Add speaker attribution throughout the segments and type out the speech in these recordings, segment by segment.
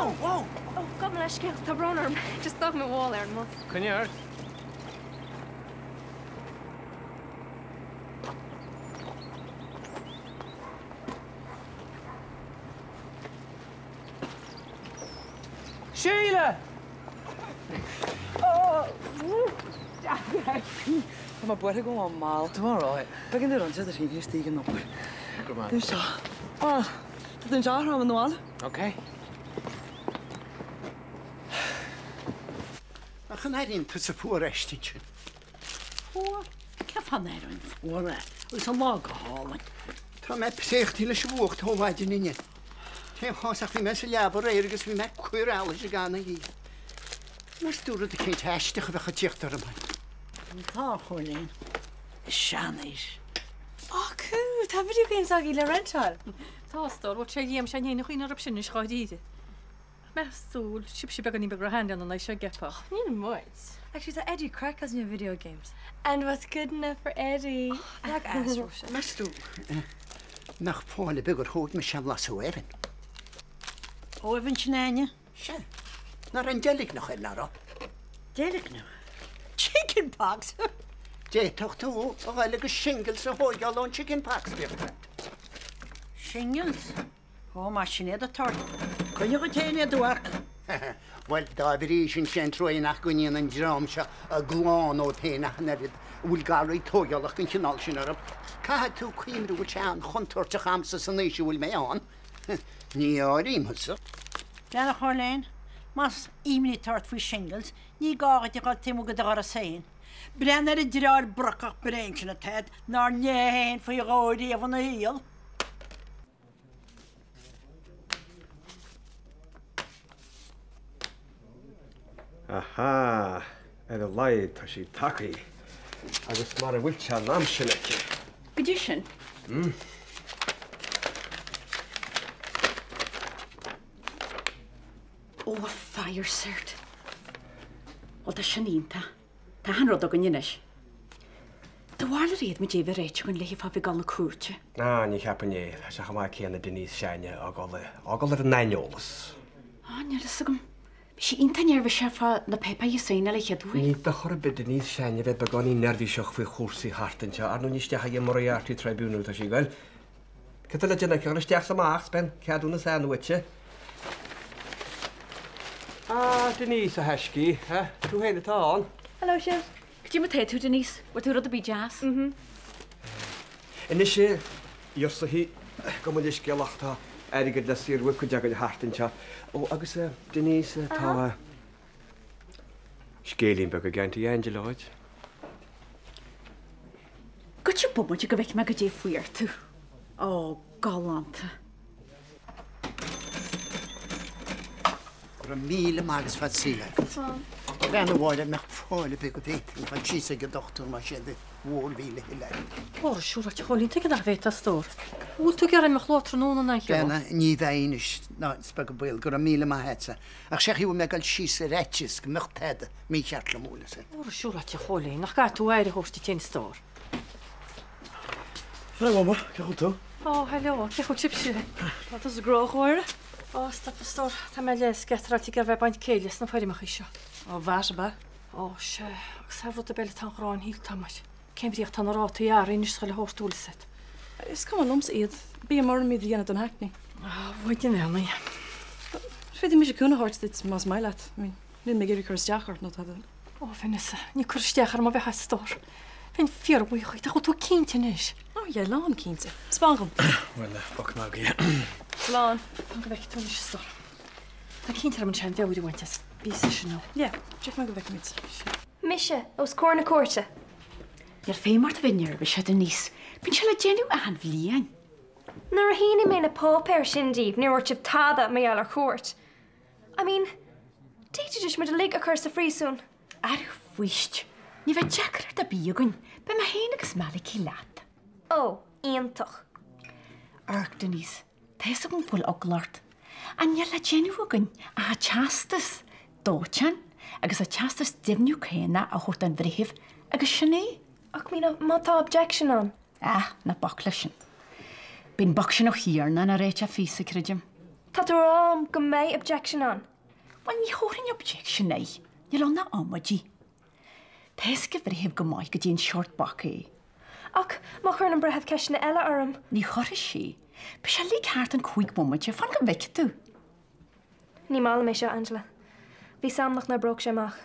Speaker 1: Wow, wow!
Speaker 2: Oh, gabh mo leithscéal, tá brón orm. Just d'fhág mé mo mhála ar an mbus.
Speaker 1: Coinnigh ort.
Speaker 3: Síle!
Speaker 4: Tá mé buartha go bhfuil mall.
Speaker 3: Tá mé alright.
Speaker 4: B'éigean domh roinnt de thrí istigh in obair.
Speaker 1: Go raibh maith.
Speaker 4: Dúirt seo. Ah, tá tú anseo, Roman Noel.
Speaker 1: Ok.
Speaker 5: Nach an airíonn tusa fuar aisti sin?
Speaker 6: Fuar? Cén fáth a n-aireoinn fuar é agus an lá go hálainn?
Speaker 5: Tá mé préachtaí leis an bhfuacht ó mhaidin inniu. Cén chás ach bhí mé sa leaba aréir agus bhí mé ag cur allais gan oíche. Meas tú rud eicínt aisteach a bheadh ag tíocht orm?
Speaker 6: Tá, a Chóilín. Seanaois.
Speaker 7: Á, cool! Tá video games agaibh le rentáil.
Speaker 8: Tá, a stór. Bhuel, sé dhíom, sé an fhéin a chuimhne orthu sin anois dháiríre. Meas tú, bhfuil sibhse beagáinín beag róshean lena aghaidh seo, an gceapfá?
Speaker 2: Níl muid.
Speaker 7: Actually, tá Eddie craic as na video games.
Speaker 2: And what's good enough for Eddie?
Speaker 7: Leag as, Róise.
Speaker 5: Meas tú nach fáil ar bith gur thóg mise an las ó Evan?
Speaker 6: Ó Evan sin Áine?
Speaker 5: Sea. Nach raibh an deilgneach air, nach raibh?
Speaker 6: Deilgneach? Chicken pox?
Speaker 5: D'fhéadfadh tú a ghoil agus shingles a thóigeáil ón chicken pox, bíodh ort.
Speaker 6: Shingles? Ó, más sin iad atá ort, coinnigh dhuit féin iad, a mhac.
Speaker 5: Bhuel, dá bhrí sin, sé an truaighe nach gcoinníonn an dream seo glan dóibh féin ach an oiread, a bhfuil galraí tóigeálach den chineál sin orthu. Caithfidh tú cuimhneamh go bhfuil sé an-chontúirteach a'msa san aois a bhfuil mé ann. Ní áirím thusa.
Speaker 6: Bhuel, a Chóilín, más imní atá ort faoi shingles, ní gá dhuit a dhul taobh amuigh de do dhoras féin. Breathnaigh ar an deartháir brocach bréan sin atá agat, nár nigh é féin faoi dhó riamh ina shaol.
Speaker 1: Aha! Ar a laghad tá sí tagthaí. Agus mara bhfuil sé an am sin aici.
Speaker 9: Goidé sin? Ó, a fire cert. Bhuel, tá sin iontach. Tá achan rud againn anois. Do bharúil ar fhéad muid é a bheith réiteach againn léi fá bheith ag dul na cúirte?
Speaker 1: Ah, ní cheapfainn é. Tá sé chomh maith céanna Denise s'againne a fhágáil, a fhágáil ar an aineolas.
Speaker 9: Ah, níl fhios agam. Bhí sí iontach neirbhíseach fá na páipéirí a signeáil an chéad uair.
Speaker 1: Ní dochar ar bith Denise s'againne a bheith beagáinín neirbhíseach faoi chúrsaí thart anseo. Ar ndóigh ní isteach ag an Moriarty Tribunal atá sí ag goil. Cad tá le déanamh aici? Dul isteach is amach, 's beidh an ceadúnas athnuaite. Ah, Denise, a thaiscí, eh? Tú féin atá ann?
Speaker 2: Hello, sibh.
Speaker 9: Cad é mar tá tú, Denise? Bhfuil tú rud ar bith deas?
Speaker 2: Mhm.
Speaker 1: Anois, a fhiorsaithe, gabh mo leithscéal ach tá airgead le saothrú ag cuid againn thart anseo. Ó, agus, Denise, tá. Scéilín beag ag Auntie Angela dhuit.
Speaker 9: Goitse bomaite go bhfeicfidh mé goidé a fuair tú. Ó, galánta.
Speaker 5: Go raibh míle maith agat is fad saoil agat. A bhean a Mháire, an mbeadh fáil ar bith go bhféadfainn dul síos ag an dochtúir mar sin de mhór mhíle thuilleadh airgid.
Speaker 8: Ó, siúráilte a Chóilín, tuige nach bhféadfá a stór. An bhfuil tú ag iarraidh imeacht luath tráthnóna ná
Speaker 5: a bhean, ní bheidh anois ná is beag an baol. Go raibh míle maith agatsa. Ach sé chaoi a bhfuil mé ag dul síos ar fhaitíos go mbeadh tada mícheart liom bhfuil fhios
Speaker 8: a'd. Óra siúráilte a Chóilín, nach gcaithfidh tú aire a thabhairt duit féin a stór.
Speaker 3: Hello, Mama, cén chaoi a bhfuil tú?
Speaker 8: Ó, hello, cén chaoi a bhfuil sibhse?
Speaker 4: Tá tusa gnóthach, a Mháire?
Speaker 8: Ó, stop a stór, tá mé leath scatráilte ag iarraidh bheith ag baint céille as na foirmeacha seo.
Speaker 4: Ó, VAT, ab ea?
Speaker 8: Ó, sea, agus thar rud ar bith eile tá an ghráin shaoil táim air. Cén bhríoch tá na rátaí athraithe anois chuile shórt bhfuil fhios a'd.
Speaker 4: Is cuma liomsa iad. Bíonn orm iad a dhéanamh don Hackney.
Speaker 8: Ah, bhuaigh an bhean í.
Speaker 4: Féadfaidh mise cúnamh a thabhairt duit más maith leat. I mean, níl mé ag iarraidh cur isteach ort nó tada.
Speaker 8: Ó, Vanessa, ní cur isteach orm a bheadh a stór. Bheinn fíorbhuíoch díot, ach bhfuil tú cinnte anois?
Speaker 4: Oh yeah, lán cinnte. Spáin dhom.
Speaker 3: Bhuel, bac ná gaoth.
Speaker 4: Slán.
Speaker 8: Fan go bhfeicfidh tú anois, a stór. Tá cinnte orm an sean-mheabhair a bhaint as bpíosa sin ó.
Speaker 4: Yeah, tchífidh mé go bhfeicfimid.
Speaker 2: Mise, os comhair na cúirte.
Speaker 9: Níl feidhm ort a bheith neirbhíseach, a Denise. Bíonn sé le déanamh achan bhliain.
Speaker 2: Nuair a shínigh mé na páipéir sin díbh níor dhúirt sibh tada mar gheall ar chúirt. I mean, d'fhéadfaidís muid uilig a chur sa phríosún.
Speaker 9: Arú fuist, ní bheidh deacracht ar bith againn. Beidh mé féin agus Malachy leat.
Speaker 2: Ó, iontach.
Speaker 9: Amharc, Denise, tá fhios agam go bhfuil eagla ort. Ach níl le déanamh againn ach an teastas dóiteáin agus an teastas deimhniú cánach a thabhairt don bhreitheamh agus sin é.
Speaker 2: Ach I mean, má tá objection ann?
Speaker 9: Ah, ná bac leis sin. Bíonn bac sin Ó hIarnáin á réiteach phíosa, creidim.
Speaker 2: Tá tú a rá liom go mbeidh objection ann.
Speaker 9: Bhuel, ní thabharfainn objection air, níl ann ach amaidí. Tá fhios ag an bhreitheamh go maith goidé an seort bac é.
Speaker 2: Ach má chuireann an breitheamh ceisteanna eile orm?
Speaker 9: Ní chuirfidh sí. Beidh sé uilig thart in 5 bomaite, fan go bhfeicfidh tú.
Speaker 2: Ní maith liom é seo, Angela. Bhí 's a'm nach n-oibreodh sé amach.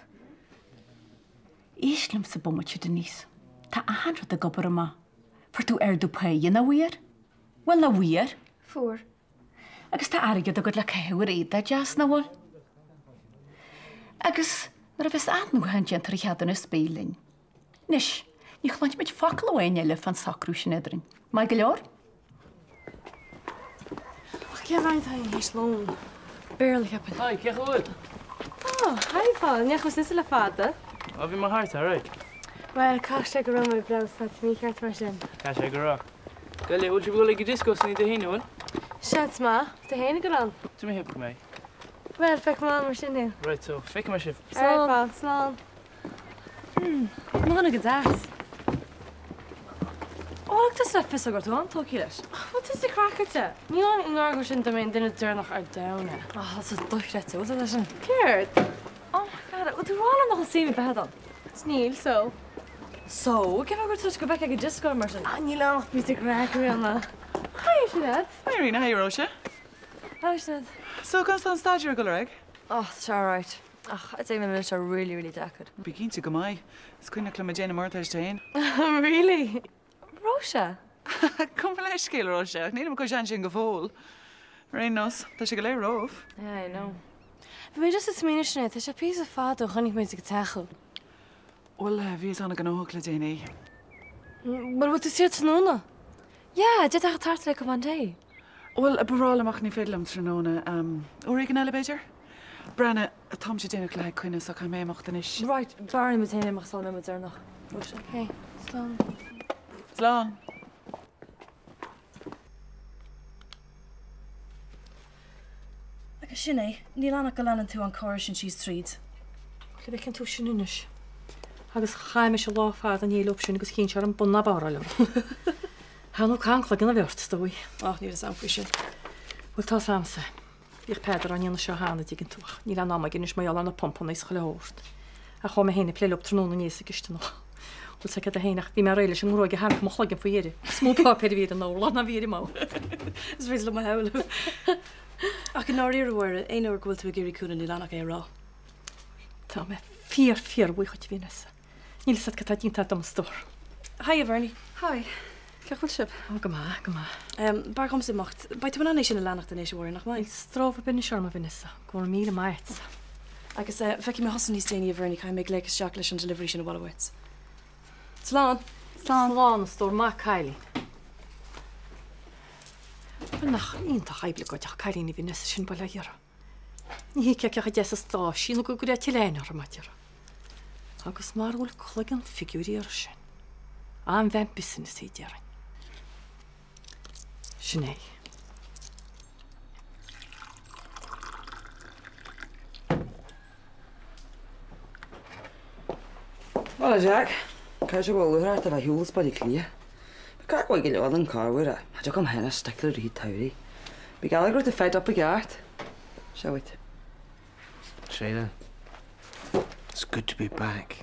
Speaker 9: Éist liomsa bomaite, Denise. Tá achan rud ag obair amach. Fuair tú ardú páighe, nach bhfuair? Bhuel, nach bhfuair?
Speaker 2: Fuair.
Speaker 9: Agus tá airgead agat le caitheamh ar éadach deas, nach bhfuil? Agus nuair a bheas athnuachan déanta ar an cheadúnas beidh linn. Anois, ní chluinfimid focal amháin eile fán socrú sin eadrainn. Maith go leor?
Speaker 7: Ach cén rang atá againn théis lóin? Béarla, cheapfainn.
Speaker 10: Hi, cén chaoi a bhfuil?
Speaker 7: Oh, hi Paul, ní fhaca mé tusa le fada.
Speaker 10: Ó, bhí mé thart, alright.
Speaker 7: Bhuel, caithfidh sé go raibh mé breá sáite mícheart mar sin.
Speaker 10: Caithfidh sé go raibh. Gabh i leith, bhfuil sibh ag dul ag an disco san Dé hAoine, bhfuil?
Speaker 7: Seans maith, tú féin ag dul ann?
Speaker 10: Tá mé cheapfainn go mbeidh.
Speaker 7: Bhuel, feicfidh mé ann mar sin thú.
Speaker 10: Right so, feicfidh mé sibh.
Speaker 7: Alright Paul, slán. Hmm, mo dhuine go deas. Ó, thug tusa le fios go raibh tú an-tógtha leis. Ach bhfuil tusa craiceáilte? Níl ann i ngar go sin dá mbeinn an duine deireanach ar domhan é. Ah, tá sé dochreidte, bhfuil tú leis sin? Céard? Oh my God, bhfuil tú ag rá liom nach bhfuil suim ar bith agat ann? Níl, so. So, cén fáth gur tusa go bhfeicfeá ag an disco mar sin? Ah, níl ann ach píosa craic, Ríona. Hi, Sinéad.
Speaker 11: Hi, Ríona, hi, Róise.
Speaker 7: Hi, Sinéad.
Speaker 11: So, conas tá an staidéar ag dul ar aghaidh?
Speaker 7: Oh, tá sé alright. Ach, I'd say go bhfuil sé really, really deacair.
Speaker 11: Bí cinnte go mbeidh. Is cuimhneach liom ag déanamh Ardteist féin.
Speaker 7: Really? Róise?
Speaker 11: Gabh mo leithscéal, Róise, ach nílim chomh sean sin go fóill. Ar aon nós, tá sé go léir romhaibh.
Speaker 7: Yeah, I know. Bhí mé just ag smaoineamh Sinéad, tá sé píosa fada ó chonaic mé ag an teach thú.
Speaker 11: Bhuel, bhíos an-ghnóthach le déanaí.
Speaker 7: Bhuel, bhfuil tú saor tráthnóna? Yeah, d'fhéadfá teacht thart le cupán tae.
Speaker 11: Bhuel, ba bhreá liom ach ní féidir liom tráthnóna. Uair éigin eile, b'fhéidir? Breathnaigh, táimse déanach le haghaidh coinne so caithfidh mé imeacht anois.
Speaker 7: Right, b'fhearr muid féin imeacht sula mbeidh muid deireanach. Róise. Ok, slán.
Speaker 11: Slán.
Speaker 4: Agus sin é, níl ann ach go leanann tú an córas sin síos tríd.
Speaker 8: Bhuel, an bhfeiceann tú sin anois. Agus chaith mise lá fada inné leo sin agus chinn sé orm bun ná barr a fháil orthu. Ar ndóigh caith an cloigeann a bheith ort, is dóigh.
Speaker 4: Ach níl fhios a'm faoi sin.
Speaker 8: Bhuel, tá's a'msa. Bhíodh Peadar á ndéanamh seo cheana, dtuigeann tú, ach níl aon am aige anois mar gheall ar na pumpanna is chuile shórt. Ach chuaigh mé féin ag plé leo tráthnóna inné sa gcisteanach. Bhfuil 's agat féin ach bhí mé réidh leis an ngruaig a tharrac i mo chloigeann faoi dheireadh. Is mó páipéir a bhí ar an urlár ná bhí ar an mbord.
Speaker 4: Is féidir liom a shamhlú. Ach i ndáiríre, a Mháire, aon uair go bhfuil tú ag iarraidh cúnamh níl ann ach é a rá.
Speaker 8: Tá mé fíor, fíor-bhuíoch dhuit, a Vanessa. Níl 'fhios agat cad tá déanta dom, a stór.
Speaker 4: Haigh, a Bhernie.
Speaker 8: Hi.
Speaker 4: Cén chaoi a bhfuil sibh?
Speaker 8: Ó, go maith, go maith.
Speaker 4: B'fhearr dhomsa imeacht. Beidh tú in ann é sin a leanacht anois, a Mháire, nach mbeidh?
Speaker 8: Níl stró ar bith anois orm, a Vanessa. Go raibh míle maith agatsa.
Speaker 4: Agus feicfidh mé thusa níos déanaí, a Bhernie, caithfidh mé glaoch isteach leis an delivery sin a bhailiú uait. Slán!
Speaker 8: Slán. Slán, a stór. Maith cailín. Bhuel, nach iontach oibleagáideach cailín í Vanessa sin, bail ó Dhia uirthi. Ní thuigfeá cé chomh deas is atá sí nó go gcuirfeá tuilleadh aithne uirthi, mar a déarfá. Agus mara bhfuil cloigeann figiúirí uirthi sin. An-bhean business í, déarfainn. Sin é.
Speaker 12: Bhuel, a Jack, caithfidh sé go bhfuil lúcháir ort a bheith ar shiúl as Baile Átha Cliath. Bhí craic mhaith go leor den corruair ach cha dtiocfainn féin ach stick le rith an tsamhraidh. Bhí geall go raibh tú fed up i gceart. Seo dhuit.
Speaker 3: Séanna, it's good to be back.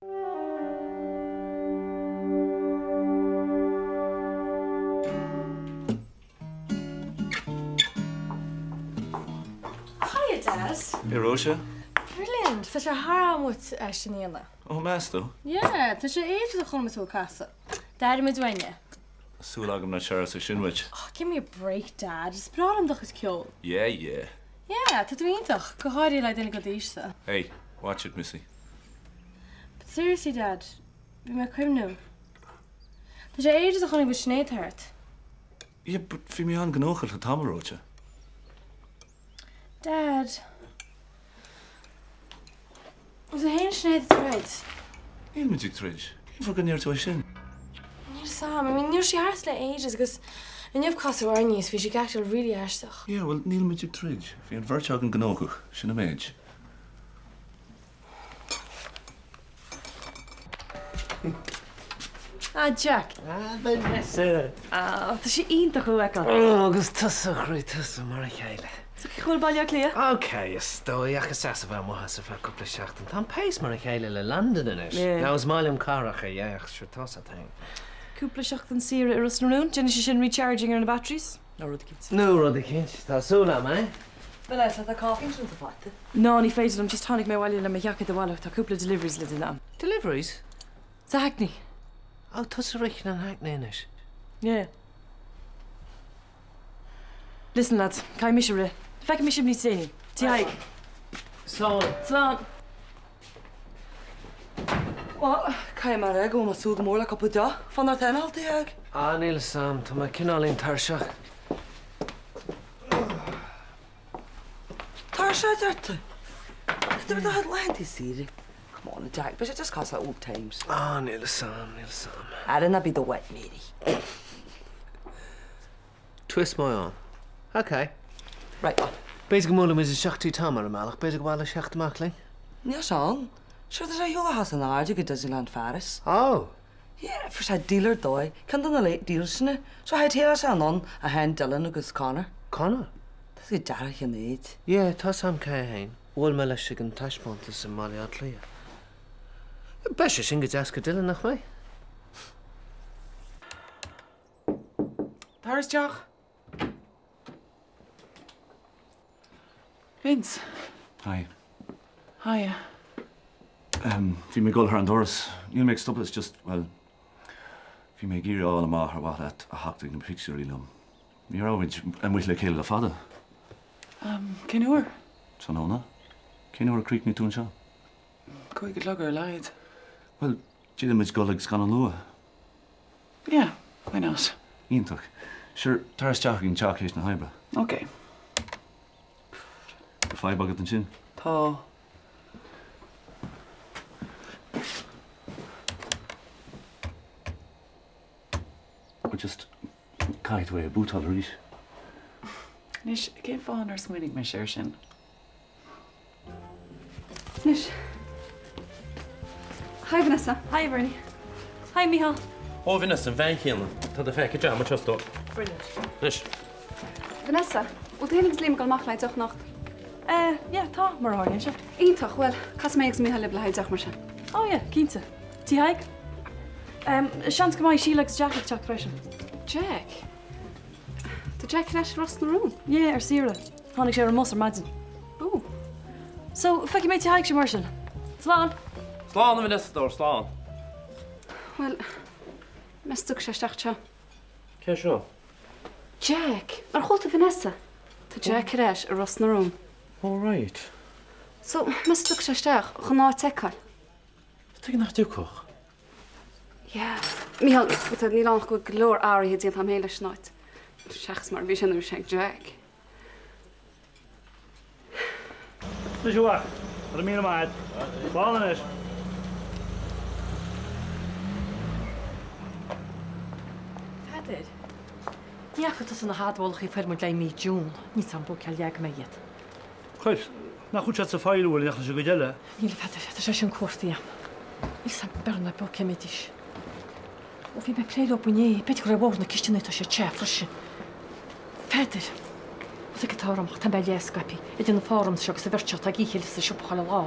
Speaker 7: Hiya Dad.
Speaker 13: Hey Róise.
Speaker 7: Brilliant! Tá sé thar am uait é sin a dhéanamh.
Speaker 13: Ó, meas tú?
Speaker 7: Yeah, tá sé ages ó chonaic mé tú ag casadh. D'airigh muid uainn é.
Speaker 13: Súil agam nach searbhas sin uait.
Speaker 7: Oh, give me a break, Dad. Is breá liom do chuid ceoil.
Speaker 13: Yeah, yeah.
Speaker 7: Yeah, tá tú iontach, go háirithe le duine de d'aois-sa.
Speaker 13: Hey, watch it, Missy.
Speaker 7: But seriously, Dad, bhí mé ag cuimhniú. Tá sé ages ó chonaic muid Sinéad thart.
Speaker 13: Yeah, but bhí mé an-ghnóthach le tamall, Róise.
Speaker 7: Dad. Bhfuil tú féin is Sinéad ag troid?
Speaker 13: Níl muid ag troid. Cén fáth go ndeir tú é sin?
Speaker 7: Níl a fhios agam. I mean, ní raibh sí thart le ages agus inniu casadh orainn í is bhí sí ag actáil really aisteach.
Speaker 13: Yeah, well, níl muid ag troid. Bhí an bheirt againn gnóthach, sin an méid.
Speaker 4: Ah, Jack.
Speaker 3: Ah, Vanessa.
Speaker 4: Ah, tá sé iontach thú a fheiceáil.
Speaker 3: Oh, agus tusa, a chroí, tusa mar a chéile.
Speaker 4: So cén chaoi a bhfuil Baile Átha Cliath?
Speaker 3: Ok, is dóigh, ach is deas a bheith amuigh as ar feadh cúpla seachtain. Tá an pace mar a chéile le Londain anois.
Speaker 4: Yeah.
Speaker 3: Now is maith liom cathracha, yeah, ach sure tá sa tain.
Speaker 4: Cúpla seachtain saoire i Ros na Rún, déanfaidh sé sin recharging ar na batteries. Nó rud eicínt.
Speaker 3: Nó rud eicínt, tá súil agam, eh?
Speaker 12: Vanessa, tá caife ansin sa phota.
Speaker 4: Ná, ní féidir liom, just tháinig mé abhaile le mo sheaicéad abhaile, tá cúpla deliveries le déanamh agam.
Speaker 3: Deliveries?
Speaker 4: Sa Hackney.
Speaker 3: Oh, tusa ag rith an Hackney anois.
Speaker 4: Yeah. Listen lads, caithfidh mise rith. Feicfidh mé sibh níos déanaí. Tigh Thaidhg.
Speaker 3: Slán.
Speaker 4: Slán.
Speaker 12: Bhuel, caithfidh mé a rá go bhfuil mé ag súil go mór le cúpla deoch. Fan ort féin a dhul Tigh Thaidhg.
Speaker 3: Ah, níl a fhios agam, tá mé cineáilín tuirseach.
Speaker 12: Tuirseach a deir tú? Cad é do chuid laethanta saoire? Come on, a Jack, beidh sé just cosúil le old times.
Speaker 3: Ah, níl a fhios agam, níl a fhios agam.
Speaker 12: Ara ná bí do wet Mary.
Speaker 3: Twist my arm. Ok.
Speaker 12: Right, on.
Speaker 3: B'fhéidir go mbuailfidh muid isteach Tigh Tom ar an mbealach, b'fhéidir gur mhaith leis theacht amach linn?
Speaker 12: Níl sé ann. Sure tá sé ar shiúl a sheasamh in airde go Disneyland Pharis.
Speaker 3: Oh!
Speaker 12: Yeah, fuair sé deal ar dóigh, ceann de na late deals sin. So théadh sé anonn a sheinn Dylan agus Conor.
Speaker 3: Conor?
Speaker 12: Tá sé deartha Shinéad.
Speaker 3: Yeah, tá 's a'm cé é fhéin. Bhuail mé leis ag an taispeántas i mBaile Átha Cliath. Beidh sé sin go deas go Dylan, nach mbeidh?
Speaker 11: Tar isteach. Vince.
Speaker 13: Hi.
Speaker 11: Hiya.
Speaker 13: Bhí mé ag dul thar an doras. Níl mé ag stopadh, it's just, well, bhí mé ag iarraidh a fháil amach ar mhaith leat a theacht ag na pictiúirí liom. Ní raibh muid amuigh le chéile le fada.
Speaker 11: Cén uair?
Speaker 13: Tráthnóna. Cén uair a chríochnaíonn tú anseo?
Speaker 11: 5 a chlog ar a laghad.
Speaker 13: Bhuel, d'fhéadfadh muid dul ag scannán luath.
Speaker 11: Yeah, why not?
Speaker 13: Iontach. Sure, tar isteach ag an teach théis na hoibre.
Speaker 11: Ok.
Speaker 13: Tá fadhb agat ansin?
Speaker 11: Tá.
Speaker 13: Well just, caithfidh tú é a bútáil arís.
Speaker 11: Anois, cén fáth nár smaoinigh mise air sin?
Speaker 14: Anois. Hi Vanessa.
Speaker 4: Hi Bernie. Hi Micheál.
Speaker 15: Ó Vanessa, an bhean chéanna. Tá do phackage agam anseo a stór.
Speaker 4: Brilliant.
Speaker 15: Anois.
Speaker 14: Vanessa, bhfuil tú féin agus Liam ag dul amach le haghaidh deoch anocht?
Speaker 4: Eh, yeah, tá, mar a tharlaíonn sé.
Speaker 14: Iontach, bhuel, casfaidh mé agus Micheál libh le haghaidh deoch mar sin.
Speaker 4: Oh yeah, cinnte. Tigh Thaidhg? Em, seans go mbeidh Síle agus Jack ag teacht freisin.
Speaker 14: Jack? Tá Jack ar ais i Ros na Rún?
Speaker 4: Yeah, ar saoire. Tháinig sé ar an mbus ar maidin.
Speaker 14: Ó.
Speaker 4: So, feicfidh mé Tigh Thaidhg sibh mar sin. Slán!
Speaker 15: Slán a Vanessa, a stór, slán.
Speaker 14: Bhuel, meas tú dtiocfaidh sé isteach anseo?
Speaker 15: Cé seo?
Speaker 14: Jack! Ar chuala tú Vanessa? Tá Jack ar ais i Ros na Rún.
Speaker 15: Oh right.
Speaker 14: So, meas tú dtiocfaidh sé isteach chun an áit a fheiceáil?
Speaker 15: Tuige nach dtiocfadh?
Speaker 14: Yeah. Mícheál, níl ann ach go bhfuil go leor athruithe déanta agam féin leis an áit. Seachas mar a bhí sé nuair a bhí sé ag Jack.
Speaker 16: Anois a mhac, go raibh míle maith agat. Slán anois.
Speaker 8: Peadar, ní fhaca tusa na hadmhálacha a fuair muid le haghaidh mí June. Níl 's a'm bóiceáil leag mé iad.
Speaker 16: Chuir. Nach bhfuil siad sa file an bhfuil, leis an gcuid eile?
Speaker 8: Níl, a Pheadair, tá sé sin cuartaithe agam. Níl 's a'm b'fhearr ná beo cé mbeidís. Ó bhí mé ag plé leo inné, b'fhéidir gur ar bhord na cistine atá siad, sea, freisin. Pheadair, Rud éigin atá orm ach tá mé leath scaipthe idir na forms seo agus an bheirt seo atá ag ithe sa siopa chuile lá.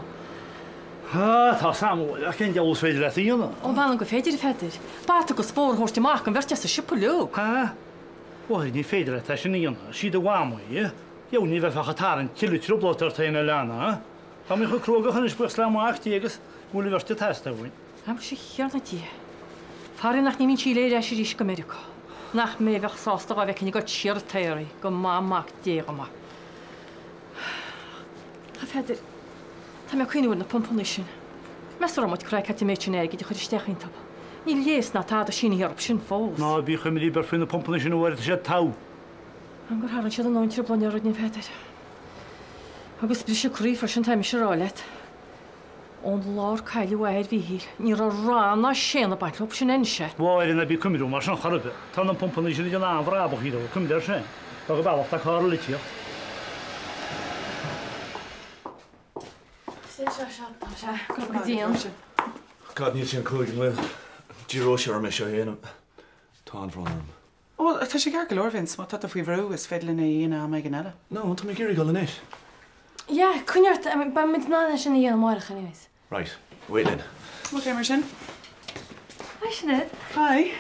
Speaker 16: Ah, tá 's a'm, ach cén diabhal is féidir leat a dhéanamh?
Speaker 8: Ó, m'anam gur féidir, a Pheadair. Bata agus spór a thabhairt amach don bheirt as an siopa uilig.
Speaker 16: Ha? Mháire, ní féidir leat é sin a dhéanamh. Sí do mhamaí í. Dheabhail, ní bheifeá ach ag tarraingt tuilleadh trioblóide ort féin a leana. Tá mé chomh cruógach anois, buíochas le Mac Dé agus go bhfuil an bheirt ag teastáil uainn.
Speaker 8: Amuigh, a Thiarna Dia. Faraor nach n-imíonn sí léi ar ais arís go Meiriceá. Nach mé a bheadh sásta dhá bhfeicfinn ag dul siar an t-aer í, go maith Mac Dé dhom é. A Pheadair, tá mé ag cuimhniú ar na pumpanna sin. Meas tú an raibh muid craiceáilte an méid sin airgid a chur isteach iontu? Níl léas ná tada sínithe orthu sin fós.
Speaker 16: Ná bíodh imní ar bith faoi na pumpanna sin a Mháire, tá siad togha.
Speaker 8: An gur tharraing siad anonn trioblóid orainn, a Pheadair. Agus briseadh croí freisin, tá mise a rá leat. Ón lá ar cailleadh athair Mhíchíl, ní raibh rath ná séan ag baint leo sin anois.
Speaker 16: A Mháire, ná bí ag cuimhniú mar sin chor ar bith. Tá na pumpanna sin ag déanamh an-bhrabach iad, cuimhnigh air sin. Fág an bealach, tá carr eile ag tíocht.
Speaker 7: Seo, seo, seo, tá sé go dian.
Speaker 13: God, níl sé an 5, an bhfuil? Díreoidh sé orm é seo a dhéanamh. Tá an-bhrón orm.
Speaker 11: Bhuel, tá sé ceart go leor, Vince, má tá tú faoi bhrú, is féidir linn é a dhéanamh am éigin eile.
Speaker 13: No, tá mé ag iarraidh dul anois.
Speaker 7: Yeah, coinnigh ort, I mean, beidh muid in ann é sin a dhéanamh amárach anyways.
Speaker 13: Right, réidh linn.
Speaker 11: Ok, mar sin.
Speaker 7: Hi Sinéad.
Speaker 11: Hi.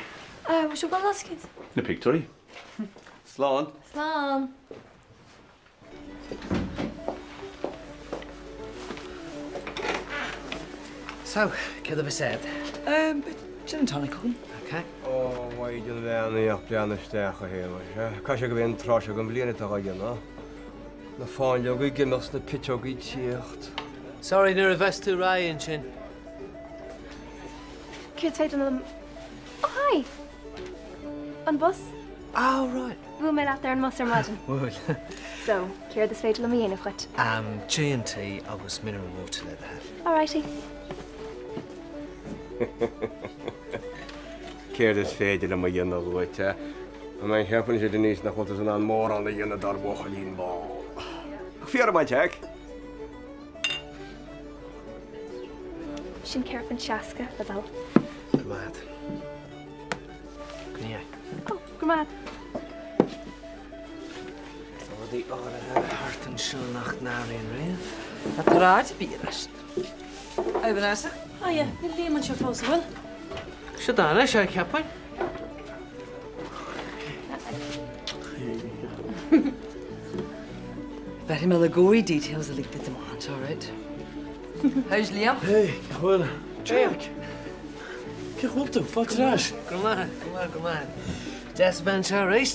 Speaker 7: Ah, bhfuil sibh ag dul lascaigh?
Speaker 13: Na pictiúirí. Slán.
Speaker 7: Slán.
Speaker 3: So, céard a bheas agat?
Speaker 12: Um, gin and tonic agam.
Speaker 3: Ok.
Speaker 1: Ó, a Mhaighdean bheannaithe, ach breathnaigh isteach, a Shéamais. Caithfidh sé gurb é an tráth seo den bhliain atá á dhéanamh. Na fáinleoga ag imeacht 's na piteogaí ag tíocht.
Speaker 3: Sorry, nuair a bheas tú réidh ansin.
Speaker 2: Céard is féidir liom? Oh, hi! An bus?
Speaker 3: Oh, right.
Speaker 2: Bhuail mé leat ar an mbus ar maidin.
Speaker 3: Bhuail.
Speaker 2: So, céard is féidir liom a dhéanamh dhuit?
Speaker 3: Um, G&T agus mineral water le do thoil.
Speaker 2: Alrighty.
Speaker 1: Céard is féidir liom a dhéanamh dhuit, eh? An cheapann siad anois nach bhfuil tusa in ann mórán a dhéanamh dár mbuachaillín mall? Fíor maith, Jack.
Speaker 2: Sin £4.60 le do thoil.
Speaker 3: Go raibh maith agat. Coinnigh é.
Speaker 2: Ó, go raibh maith agat.
Speaker 3: Tá rudaí áirithe thart anseo nach n-athraíonn riamh.
Speaker 12: Tá paráid bia leis. Hi Vanessa.
Speaker 7: Hiya, níl Liam anseo fós, an bhfuil?
Speaker 3: Seo anois é, cheapfainn.
Speaker 12: Bheirfidh mé na gory details uilig duit amach anseo, right? How's Liam?
Speaker 13: Hey, cén chaoi a bhfuil? Jack! Cén chaoi a bhfuil tú? Fáilte ar ais.
Speaker 3: Go maith, go maith, go maith. Deas a bheith anseo arís.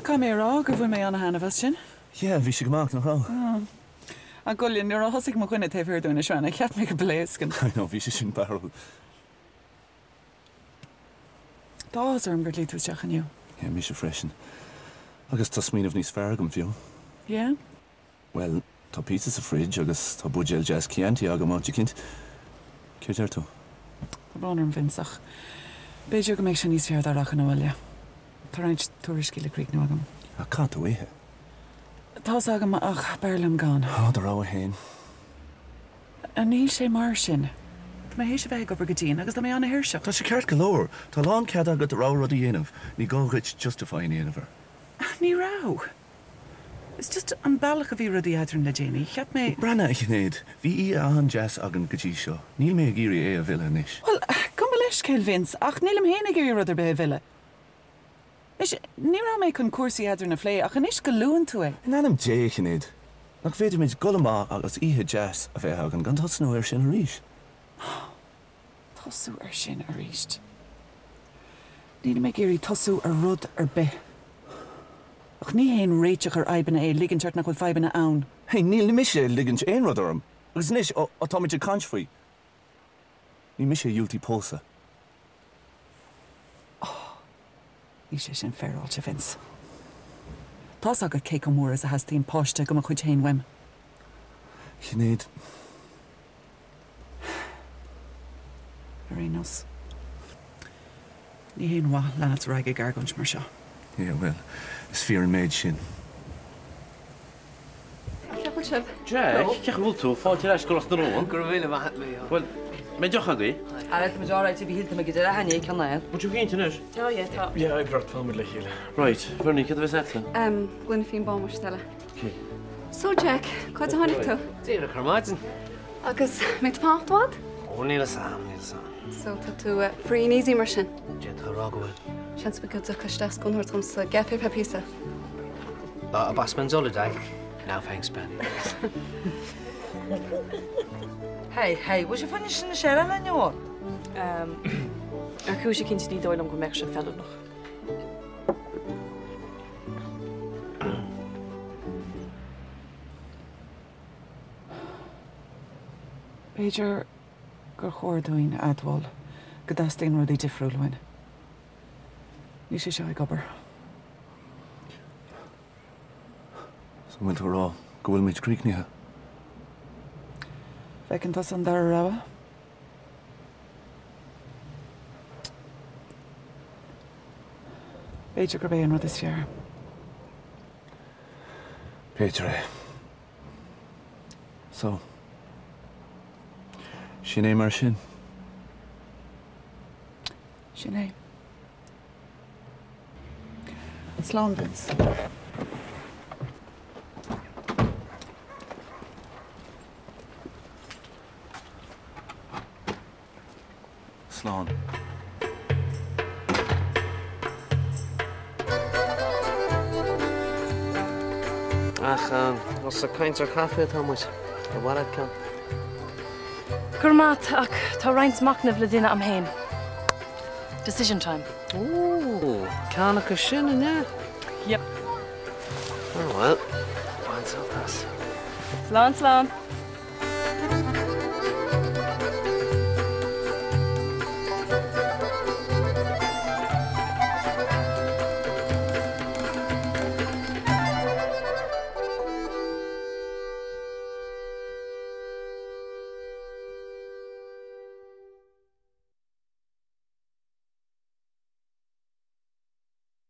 Speaker 11: Caithfidh mé a rá gur bhain mé an-thaitneamh as sin.
Speaker 13: Yeah, bhí sé go maith, nach raibh?
Speaker 11: Ach gabh i leith, nuair a thosaigh mo dhuine taobh thiar dúinn a Shrána, cheap mé go bpléascfainn.
Speaker 13: I know, bhí sé sin barrúil.
Speaker 11: Tá áthas orm gur ghlaoigh tú isteach inniu.
Speaker 13: Yeah, mise freisin. Agus tá smaoineamh níos fearr agam fiú.
Speaker 11: Yeah?
Speaker 13: Bhuel, tá pizza sa fridge agus tá buidéal deas Chianti agam áit eicínt. Céard deir tú?
Speaker 11: Tá brón orm Vince ach b'fhéidir go mbeidh sé níos fearr dá rachainn abhaile. Tá roinnt tuairiscí le críochnú agam.
Speaker 13: Ach caithfidh tú ithe.
Speaker 11: Tá's agam ach b'fhearr liom gan.
Speaker 13: Á, do rogha fhéin.
Speaker 11: Níl sé mar sin. Tá mé théis a bheith ag obair go dian agus tá mé an-tuirseach.
Speaker 13: Tá sé ceart go leor. Tá lánchead agat do rogha rud a dhéanamh. Ní gá dhuit justifying a dhéanamh air.
Speaker 11: Ní raibh. It's just an bealach a bhí rudaí eadrainn le déanaí, cheap mé.
Speaker 13: Breathnaigh, a Shinéad, bhí oíche an-deas againn go dtí seo. Níl mé ag iarraidh é a mhilleadh anois.
Speaker 11: Bhuel, gabh mo leithscéal, Vince, ach nílim féin ag iarraidh rud ar bith a mhilleadh. Anois, ní raibh mé chun cúrsaí eadrainn a phlé, ach anois go luann tú é.
Speaker 13: In ainm Dé, a Shinéad, nach bhféadfaimid dul amach agus oíche deas a bheith againn gan tosnú air sin arís?
Speaker 11: Tosú air sin arís? Nílim ag iarraidh tosú ar rud ar bith. Ach ní haon réiteach ar fhadhbanna é ligint ort nach bhfuil fadhbanna ann.
Speaker 13: Hey, níl mise ag ligint aon rud orm. Agus anois, ó táimid ag caint faoi, ní mise a dhiúltaigh pósadh.
Speaker 11: Oh, níl sé sin féaráilte, Vince. Tá's agat cé chomh mór is a theastaíonn páiste de mo chuid féin uaim.
Speaker 13: Sinéad.
Speaker 11: Ar aon nós, ní haon mhaith leanacht ar aghaidh ag argóint mar seo.
Speaker 13: Yeah, bhuel, is fíor an méid sin.
Speaker 4: Cé bhfuil
Speaker 14: bhfuil sibh?
Speaker 15: Jack, cén chaoi a bhfuil tú? Fáilte ar ais go Ros na Rún.
Speaker 3: Go raibh míle maith agat, Mícheál.
Speaker 15: Bhuel, mbeidh deoch agaibh?
Speaker 12: Ara, tá muid alright, a Mhíchíl, tá mé go deireadh inné ceann air.
Speaker 15: Bhfuil tú cinnte anois?
Speaker 4: Oh yeah, tá.
Speaker 13: Yeah, oibre ort, fanfaidh muid le chéile.
Speaker 15: Right, Bernie, céard a bheas agatsa?
Speaker 14: Em, gloine fíon bán mar Stella.
Speaker 15: Ok.
Speaker 14: So Jack, cá háit a tháinig tú?
Speaker 3: Díreach ar maidin.
Speaker 14: Agus mbeidh tú ag fanacht i bhfad?
Speaker 3: Ó, níl a fhios a'm, níl a fhios a'm.
Speaker 14: So tá tú free and easy mar sin?
Speaker 3: D'fhéadfá a rá go bhfuil.
Speaker 14: Seans go dtiocfá isteach scone a thabhairt dhom sa gcaife ar feadh píosa.
Speaker 3: A boss man's holiday. No thanks, Benny.
Speaker 12: Hey, hey, bhfuil sé fáinne sin na séire le inniu?
Speaker 4: Ar chúis eicínt ní dóigh liom go mbeadh sé feiliúnach.
Speaker 11: B'fhéidir gur chóir dúinn a admháil go dteastaíonn rudaí difriúil uainn. Níl sé seo ag obair.
Speaker 13: So an bhfuil tú a rá go bhfuil muid críochnaithe?
Speaker 11: Feiceann tusa an dara rogha? B'fhéidir gurb é an rud is fearr.
Speaker 13: B'fhéidir é. So. Sin é mar sin.
Speaker 11: Sin é. Slán Vince.
Speaker 13: Slán.
Speaker 3: Ach más ag caint ar chaife atá muid, ar mhaith leat ceann?
Speaker 4: Go raibh maith agat, ach tá roinnt machnaimh le déanamh a'm féin. Decision time.
Speaker 3: Ooh, ceann acu sin, an ea?
Speaker 4: Yep.
Speaker 3: Oh well, bain sult as.
Speaker 4: Slán, slán.